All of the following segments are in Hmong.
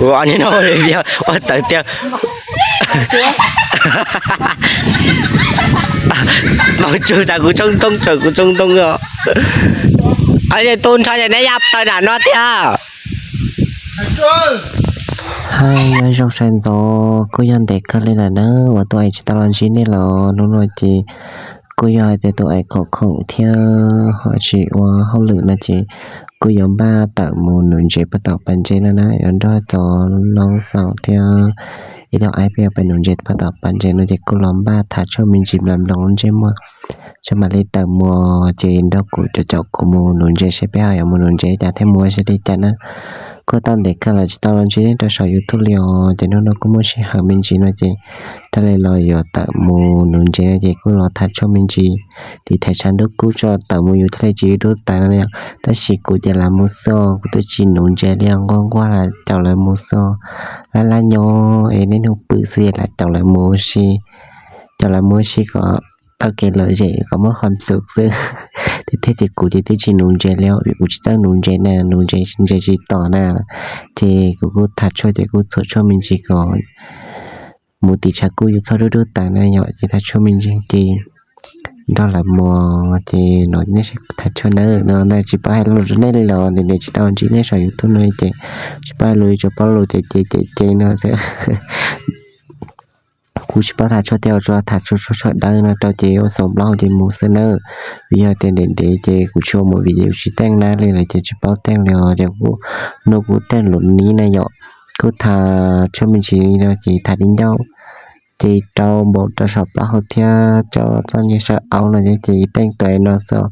Ua niag no ua txawv tiag. Maum tsum tas kuv tsoob ntoo, tsawm kuv tsoob ntoo os. Ces tu nrho ces neb ya plaws nram no tiag. Hais nyob zoo sawv ntxov, kuj yog ntev kawg li lawm na uas tuaj es tsis tau los ntsib nej los. Hnub no ces kuj yog hais tias tuaj es khoom khoom thiab ho tsis ua hauj lwm no ces kuj yuav npaj tawm mus nuv ntses puag tom pas ntses no na, yuav nrog cov loob xaus thiab ib tug aib peb yuav pais nuv ntses puag tom pas ntses no ces kuj los npaj thav tshuaj me ntsis nplas nploos lub ntsej muag, tso mam li tawm mus ces nrog kuv cov caum kuv mus nuv ntses seb peb ho yuav mus nuv ntses cas thiab mus ua si li cas na. Kuj tau ntev kawg los tsis tau los ntsib nej rau saum YouTube li os, ces hnub no kuj muaj sij hawm me ntsis no ces thiaj li los yuav tawm mus nuv ntses no ces kuj los thav tshuaj me ntsis, tiv thaiv tshav ntuj kub tso tawm mus yus thiaj li tsis dub tawv no yom. Tab sis kuv ces lam mus xwb, kuv twb tsis nuv ntses li os, nquag nquag lam caum lawv mus xwb, laj laj nyob es niaj hnub pw xwb es lam caum lawv mus ua si, caum lawv mus ua si kom tau kev lom zem kom muaj qhov xum xwb. Tiag tiag ces kuv ces twb tsis nuv ntses li os, vim kuv tsis txawj nuv ntses na, nuv ntses ntses tsis tom na. Ces kuv kuj thav tshuaj ces kuj txhuam tshuaj me ntsis kom mus tiv tshav kub yus txhob dub dub tawv na yom. Ces thav tshuaj me ntsis ces nrog lawv mus ces no nej saib thav tshuaj nawb no na, tsis paub hais lus rau nej li los ntev ntev tsis tau ntsib nej saum YouTube no ces tsis paub hais lus li, tsuas paub lus ces ces ces ces no xwb. Kuv tsis paub thav tshuaj tiag, tsuas thav tshuaj tshuaj dawb no rau ces ua xoom plaub hau ces mus xwb nawb. Vim yog tias ntev ntev ces kuv tsis ua movie ces kuv tsis teej nab li lawm ces tsis paub teej li os. Ces kuv, no kuv teej lus nib na yom, kuj thav tshuaj me ntsis li no ces thav di ncauj ces rau npaum rau saum plaub hau thiab cov txoj niag saw aub no ces teej tuam no xwb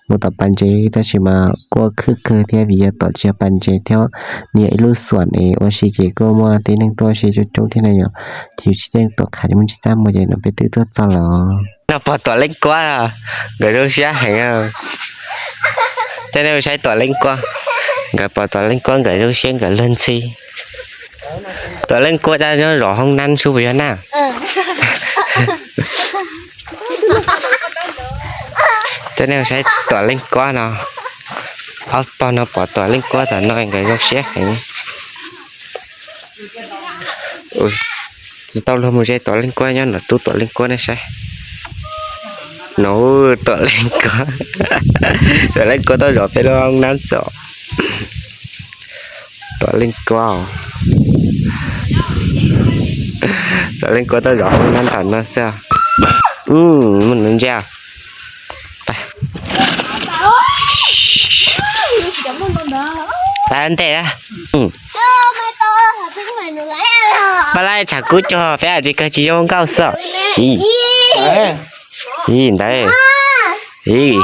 mus tom pas ntses, tab sis mas kuj khwb kawg thiab vim yog tom tsis yog pas ntses thiab, nws yog ib lub xuam es ua si ces kuj muaj tib neeg tuaj ua si coob coob thiab na yom. Ces yus tsis teej tuam qhav ces muaj tsis txaj muag ces no peb twb tuaj txog los. No pog Tuam Leej Kuab, nkawd zoo siab heev. Coj nej mus saib Tuam Leej Kuab, nkawd pog Tuam Leej Kuab nkawd zoo siab nkawd luag ntxhi. Tuam Leej Kuab tab nyob zov hoob nab sub puas yog na? Coj nej mus saib Tuam Leej Kuab no, ob pog no pom Tuam Leej Kuab tom no nkawd zoo siab heev. Tsis tau luag mus ze Tuam Leej Kuab nyob no, tub Tuam Leej Kuab nej saib. No Tuam Leej Kuab, Tuam Leej Kuab tuaj zov peb lub hoob nab xwb. Tuam Leej Kuab, Tuam Leej Kuab tuaj zov hoob nab tom no xwb. Muaj nuv ntses. Pab ntej, pab laib tshav kub cog peb tsis kawg tsis zoo nkauj xwb. Ib, ntawd, ib,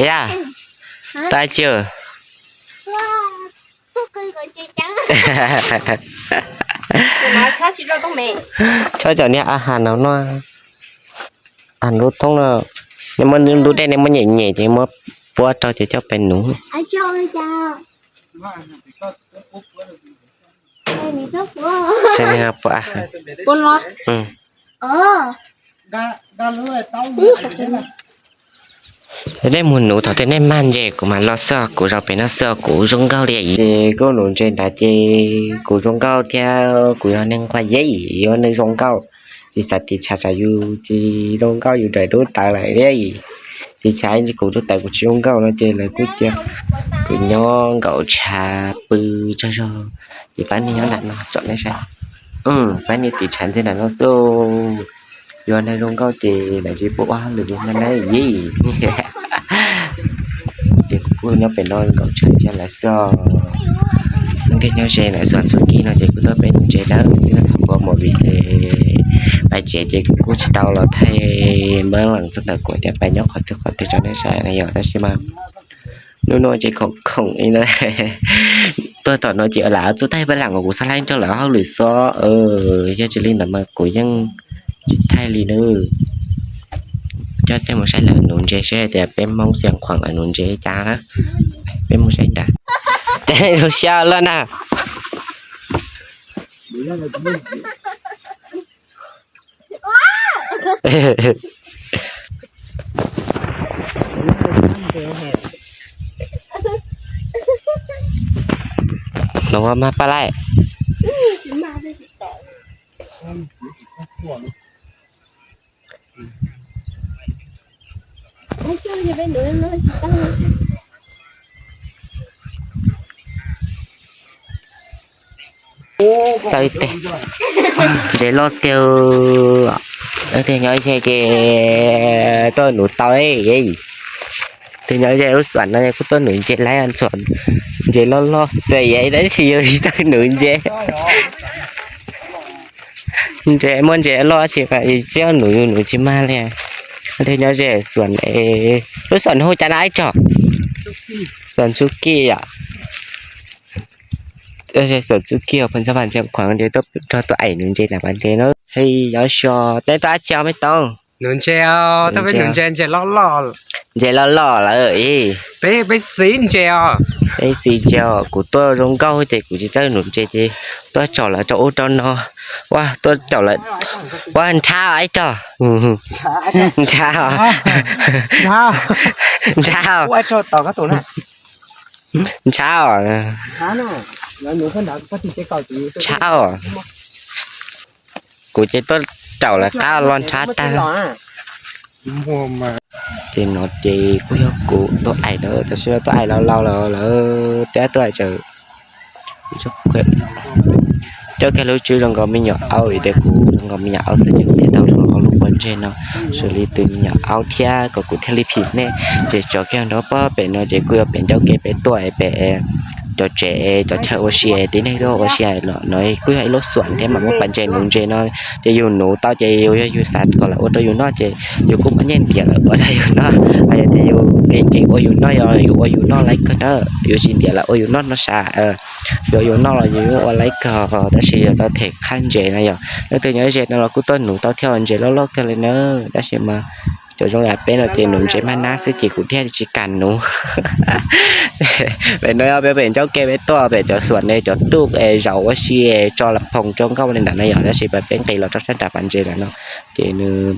ya, tab cia. Chob cov niag a has no no, a lub thoob no, nej muab lub dej nej muab nyem nyem ces muab puab rau ces coj pais nuv. Nej mus nuv thaum twg nej mag ntses kuv mam los xwb, kuv zaum pem no xwb kuv zoo nkauj li. Ces kuv nuv ntses nrad ces kuv zoo nkauj thiab kuv yog neeg nquag yeb, yog neeg zoo nkauj, tsis xav tiv tshav tsam yus tsis zoo nkauj yus dawm dub tawv lawm thiab. Tiv tshav kuv dub tawv kuv tsis zoo nkauj no ces lawv kuj cia kuv nyob nkaum tshav pw tsaug zog. Ces pab niag nyob nram no tsom nej saib, pab niag tiv tshav ntxig nram no xwb. Yog neeg zoo nkauj ces lawv tsis pub ua hauj lwm li na yeb. Ces kuv kuj nyob pem no nkaum tshav ntsia lawv xwb. Ntiag nyob ze na, xuas txhua kis no ces kuj tuaj peb nuv ntses dawb, twb thaum kuv ua movie ces pais tsev ces kuv kuj tsis tau los thaij npab lees txog ntawm kuv thiab pais nyob qhov twg qhov twg rau nej saib na yom. Tab sis mas hnub no ces khoom khoom li no tuaj tom no ces lam txuj thaij npab lees uas kuv xav laib rau lawv hauj lwm xwb. Yog tsis li ntawd mas kuv yeej tsis thaij li na. Coj nej mus saib lawv nuv ntses seb tias peb Hmoob Xiav Khuam lawv nuv ntses cas na. Peb mus saib nrad. Ces zoo siab luaj na. Ua mas pab laij. Xav teg, ntses loj tiag. Tus nyob ze ces tuaj nuv tau. Tus nyob ze lub xom no kuj tuaj nuv ntses lawm, ntses loj loj xwb tab sis yus tsis txawj nuv ntses. Ntses muaj ntses loj tsis txawj nuv, yus nuv tsis mag li. Tus nyob ze xom, lub xom no hu cas na ib tsoom? Xom txuj kij yom. Xom txuj kij phoos xab pas ntses khuam ces tuaj nrog tuaj aim nuv ntses nram pas ntses na. Hej, nyob zoo, neb tuaj dab tsi me tub? Nuv ntses, tuaj peb nuv ntses, ntses loj loj. Ntses loj loj lawm ib. Peb, peb xis ntses os. Peb xis ntses os, kuv tuaj zoo nkauj ces kuv tsis txawj nuv ntses ces tuaj caum lawv rau ub rau no. Ua, tuaj caum lawv, ua nrhav ib tog. Nrhav, nrhav, nrhav os. Kuv ces tuaj caum lawv qab los nrhav tag. Ces no ces kuj yog kuv tuaj aim na, tab sis tuaj aim laus laus lawm, lawv twb tuaj aim tsaws. Coj kiag lub tswb zoo nkaus me nyuam aub, vim tias kuv zoo nkaus me nyuam aub xwb ces kuv thiaj tau lub pob ntseg no xws li tus me nyuam aub thiab kom kuv thiaj li phim nej. Ces tso kiag nrov pob pem no ces kuj yog pem ncauj kev peb tuaj pem cov tsev cov chaw ua si, tib neeg tuaj ua si no, kuj yog ib lub xom thiab mas muaj pas ntses nuv ntses no. Ces yus nuv tau ces yus, yog yus xav kom lawv ua rau yus noj ces yus kuj muaj nyiaj ntiav lawv ua rau yus noj. Hos yog tias yus nkees nkees ua yus noj, yog yus ua yus noj laiv kawg na, yus tsis ntiav lawv ua yus noj no sav. Yus ua yus noj los yus yeej ua laiv kawg, tab sis yus tau them qhab ntses na yom. Leej twg nyob ze no los kuj tuaj nuv tau thiab, ntses loj loj kawg li na. Tab sis mas cov zoo li peb no ces nuv ntses mag nab xwb ces kuv thiaj tsis kam nuv. Pem no yog pem, pem ncauj kev peb tuaj pem cov xuam ne, cov tuj es zaum ua si es tso las phoos tso nkauj li ntawd na yom, tab sis peb nqis los rau sab nram pas ntses lawm no. Ces nws,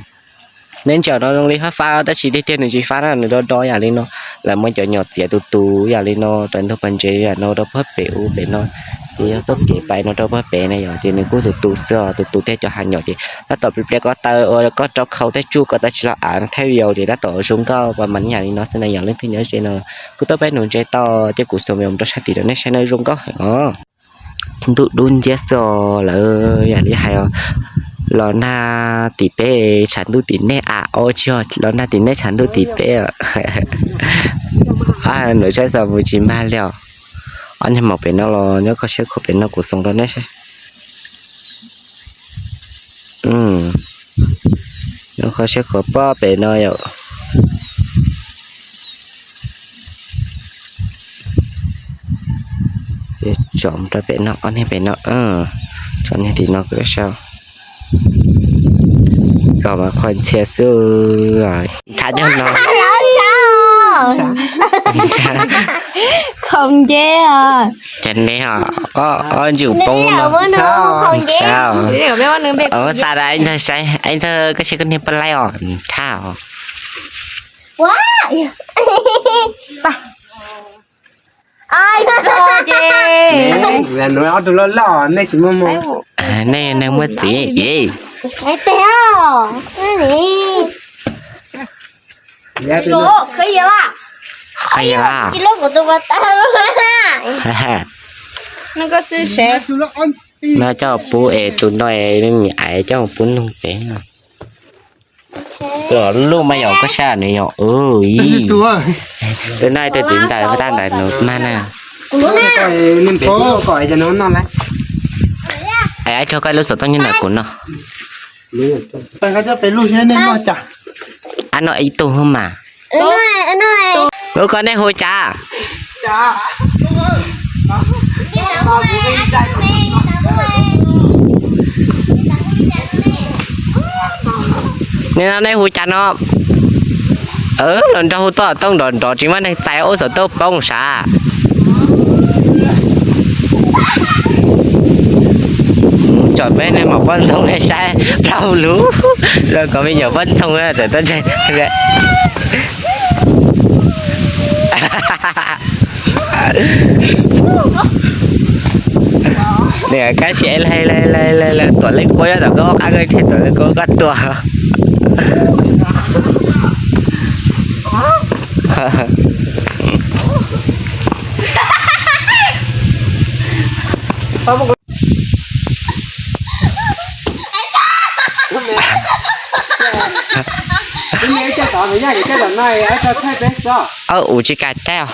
neb ntsaum no zoo li fab fab tab sis tiag tiag nws tsis fab na, nws do do yam li no. Lawv muab cov nyom txiav tus tus yam li no rau ntug pas ntses yam no rau puag pem ub pem no. Ces yog tuaj kev pais no rau puag pem na yom, ces nws kuj tus tus xwb os, tus tus thiab cov hav nyom ces tab tom plias plias ko taw ua koj rau khau thiab tsuj ko taw tsis los av thaij video ces tab tom zoo nkauj pas mas yam li no xwb na yom. Leej twg nyob ze no kuj tuaj peb nuv ntses tau ces kuv xuas mus rau sab tim rau nej saib na, zoo nkauj heev os. Ntuj dub nciab xwb os, lawv yam li hais los nag tim peb tshav ntuj tim nej a, o tsis yog los nag tim nej tshav ntuj tim peb. Nuv saib xav mus tsis mag li os. Ob niag maum pem no los nyob kho siab khuav pem no kuv xoos rau nej saib. Nyob kho siab khuav pob pem no yom. Tsom rau pem no, ob niag pem no, tsom niag tim no kuv saib. Kom mas qhuav ntxhias xwb. Nrhav cov no. Khoom nce os. Cas ne os, ob ntsum poob no. Nrhav os. Xa da ib ntxawg saib, ib ntxawg koj saib koj niag paj laib os, nrhav os. Nej neeg muaj txiv. Qhov yog no coj pub es tus no es me me aiv coj pub noog pem. Tus lub mas yog koj sab nws yog ib. Tus no tus txiv ntxawm tab ntawd nws mag na. Ai, rau koj lub xov tooj nyob ntawm kuv no. Ab, no ib tug mas. Lub koj nej hu cas? Nej no nej hu cas no? Los nrog hu tuaj toj nrov nrov tsis muaj neeg txais ua xov tooj poob sav. Tsom peb neeg maum poj ntxoog nej saib plaub lub, los kom me nyuam poj ntxoog txawm tuaj ntse. Niam kab siab lawm, lawm, lawm, lawm, tuam leej kuab nyob tom koj qab, koj tshem tuam leej kuab koj tuaj. Ub, tsis kam caij os.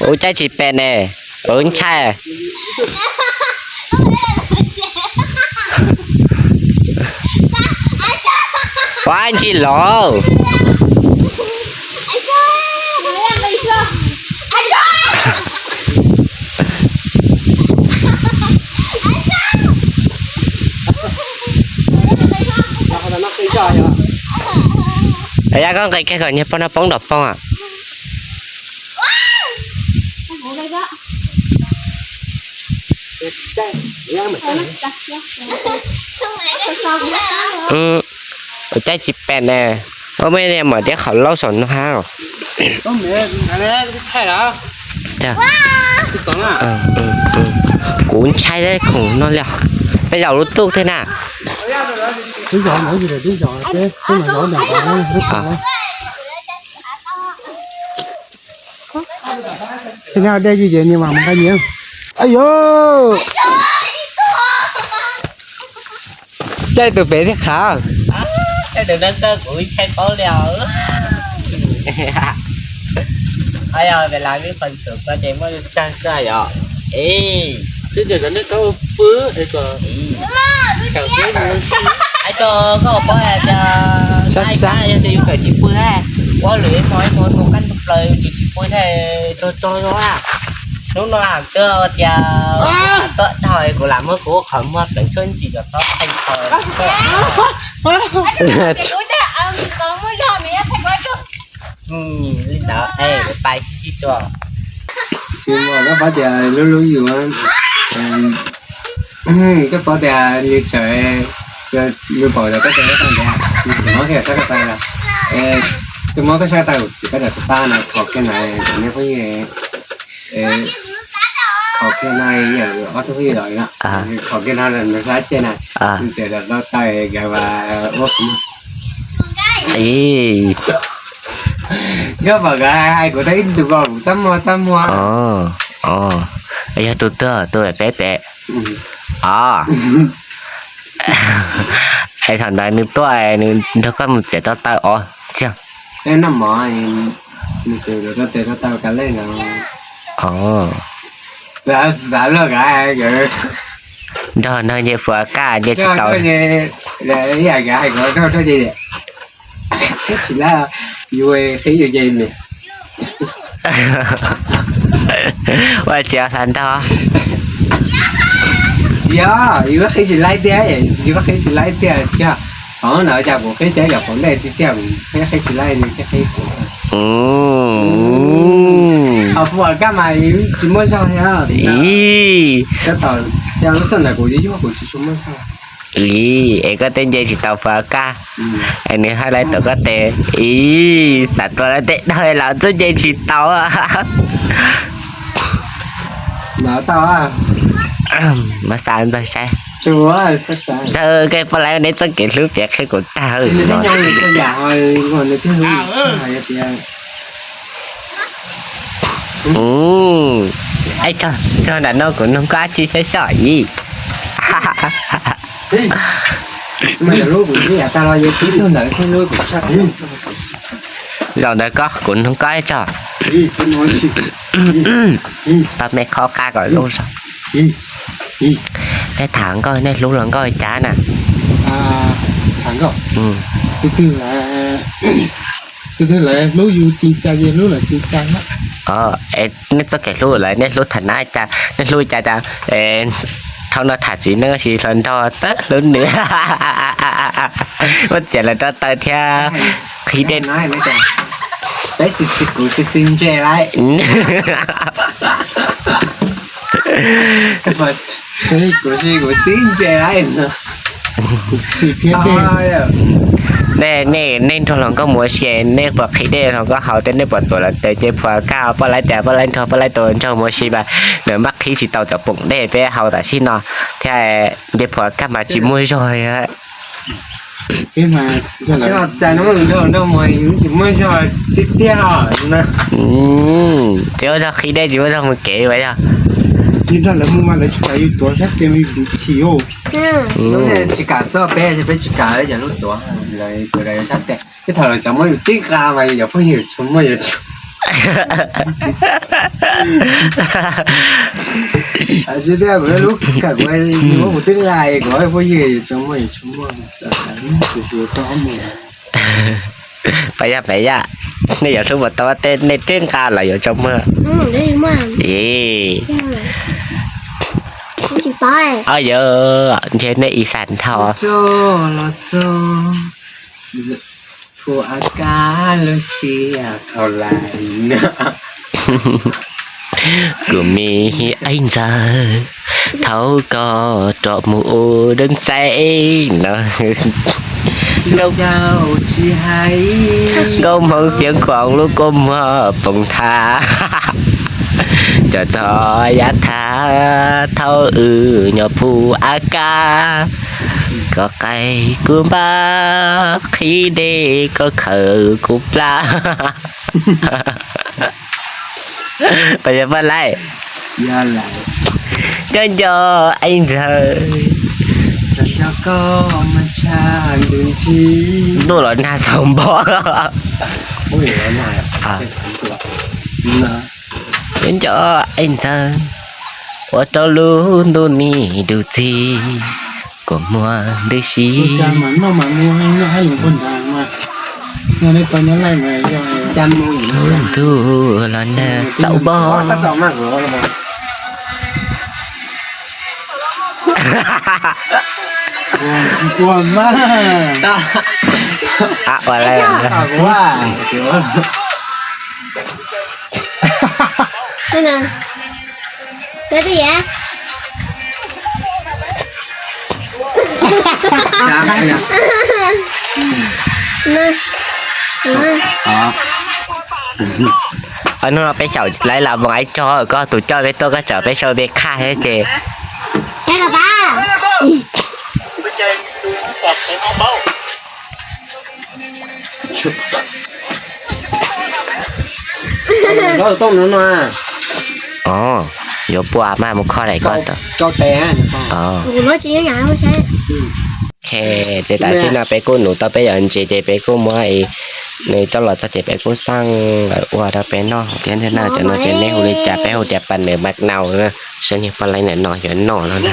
Ub, caij tsis pem ne, ub ntshai. Ua ntsis los. Yog koj nqis kiag kom niag pog no poob nram poog. Caij tsis pem ne, ua muaj ib niag mam tiab qhov laub saum no hab. Kuv ntshai khoom no li, peb zaum lub tuj thiab na. Dej ces ni mas mus nqa nyiam. Ayo, caij tus pem thiab khav. Caij tus no kuv ntshai paub li os. Ayo, pem las vib qhov ntxwv ko ces muaj tsawg xwb yom. Es, ayo, koj paub tias sab sab yog tias yus kawm tsis pw thiab, ua lwm ib hmo ib hmo tus qab ntug plaws yus tsis pw thiab, rog rog rog. Hnub no twb tias tuaj dhau kuv lam muab kuv qhov muag pleev tshuaj ntsis kom tau theej tau. Li ntawd, pais sib sib tua. Tsis muaj, koj paub tias lub lub yus, koj paub tias li sawv, yus pom tias koj tes koj tau ntiav, tus mob kiag sab koj tau, tus mob koj sab koj tau, txiv koj tau tus pab no kho kiag na, nej phooj ywg, kho kiag no yog ob tug phooj ywg los no, kho kiag no nws sab ceg na, nws txiav los tau taw nkawd ua ub. Koj pom nkawd hais kuv tau ib ntus ko kuv txaj muag txaj muag. Yog tus twg tus pem pem? Os, es thaum ntawd nws tuaj nws nrog koj mus txiav tau taw os txiag. Noj mov, nws txiav tau taw ka lej no. Xav luag nkawd hais nkawd nrog nrog nce Fuj Kas nce tsis tau. Ib yam nkawd hais nkawd nrog nrog nce, qhib tsis laib, yus qhib yus nce me. Ua tsis xav nrog. Tsis yog, yus qhib tsis laib tiag, yus qhib tsis laib tiag. Qhov no cas kuv qhib tsis laib, yog qhov ntej tiag tiag kuv qhib tsis laib nws thiaj qhib kuv. Ho Fuj Kas mas yus tsis muaj zog thiab. Ib, lub txoj ntawd kuv yuag kuv tsis tshua muaj zog. Ib, es koj tej nce tsis tau Fuj Kas, es nws hais laiv tau koj tes. Ib, xav tua lawv tej dawg los twb nce tsis tau. Mas xav ntxawg saib. Ntxawg, koj puas laib neb txoj kev hlub piav qhia kuv tag no. Ib, tso nram no kuv nug koj ib tsi saib soj ib. Zaum ntawd koj kuv nug koj ib tso. Tau me khob qab kom zoo zog. Nej tham nkauj nej hlub luag nkauj li cas na? Nej txoj kev hlub lawm nej hlub tham na cas, nej hlub li cas cas, thaum no tham txiv neej sis hluas nraug txawj hlub nws. Muab txiav los rau taw thiab qhib dej. Peb xis xis kuv xis xis ntse lawm. Kuv xis kuv xis ntse lawm no. Nej, nej nrog hluas nkauj mus ua si, nej puas qhib dej hluas nkauj haus tej, nej puas tuav lawv tes ces puas kaj poj laib tes, poj laib nrog poj laib tus nraug mus ua si mas nws maj qhib tsis tau cov poom dej peb haus tam sim no thiab. Nce puas kaj mas tsis muaj zog li. Tsis muaj zog tiag tiag. Tsis muaj zog qhib dej, tsis muaj zog mus kev mas yog. Tsis kam xwb peb, peb tsis kam cov lub tuav, lawv tuav lawv yuav sab tes. Tej thaum lawv cov muaj yus tib nqa mas yus cov phooj ywg tsis muaj yus. Tsis tias kuv lub kawm kuv muab kuv tib nqa, kuv phooj ywg yus tsis muaj yus tsis muaj. Pab yaj pab yaj, nej yuav hlub puas tau tej nej tib nqa los yuav tsis muaj. Au yawg, ntshe nej ib xav dhau. Kuv me ib ntxawg, thaum koj rov mus ua deev xaiv no, nkauj hmoob xiav khuam lub kua muag poob thab, cov txog yav thab thaum wb nyob phu a kab, koj qaij kuv npab, qhib dej koj khawm kuv plab. Pab yaj pab laib, nco nco ib ntxawg, ntuj los nag xaus npo. Nco nco ib ntxawg, ua rau lub ntuj nim dub txig, kua muag ntws si. Ntuj los nag xaus npo. Hnub no peb xyaum lawv los mus ib tso, koj tus coj peb tuaj, koj txawm peb sau peb qhaj thiab ces. Yuav pua mas mus kho daim koj tau. Ces tam sim no peb kuj nuv tau peb cov ntses ces peb kuj muab nws coj los txog ces peb kuj xaj ua rau peb noj thiab ntag na. Cov no ces nej hu li cas, peb hu tias pas nws mas nau na, sab nyuag poj laib ntawm no yuav noj no.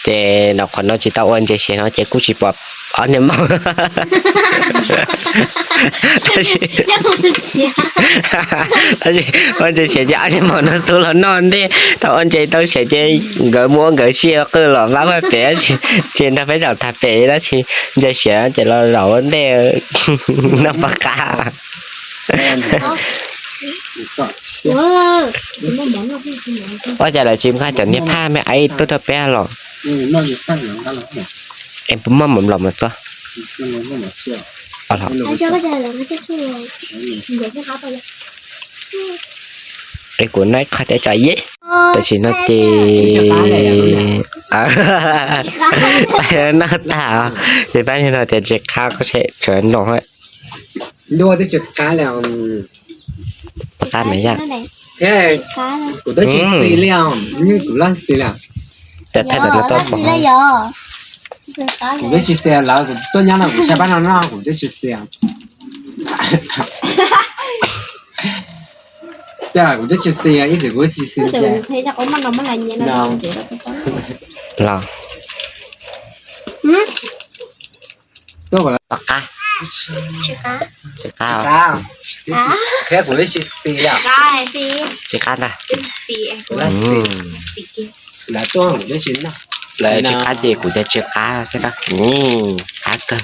Ces nov qhov no tsis tau ua ntses siav no ces kuj tsis pom ob niag maum. Ua ntses siav ces ob niag maum no xub los noj ntej. Thaum ua ntses tau siav ces nkawd muab nkawd sij qw los pab pem, tsis nrog peb zaum tag pem tab sis ntses siav ces los zaum ua ntej noj pom qab. Ua cas lawv tsis nqa cov niag phaj me aib tuaj rau peb los? Es puas muaj maum los mus txog? Es kuv noj ib qho teb tsam yej. Tam sim no ces noj tag, ces pab no tias tsis qab, koj tshuav no. Qab me yaj. Kuv twb tsis xis li os, kuv laj xis li. Kuv twb tsis xis lawm, kuv tuaj nyob no kuv tsis pab no no kuv twb tsis xis. Kuv twb tsis xis, ib txwm kuv tsis xis. Los. Pom qab. Tsis qab. Tsis qab ntag. Lawv tsis qab ces kuv tias tsis qab thiab. Qab kawg.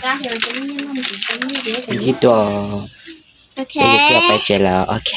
Ib tug Ces kuv pais tsev lawm, ok.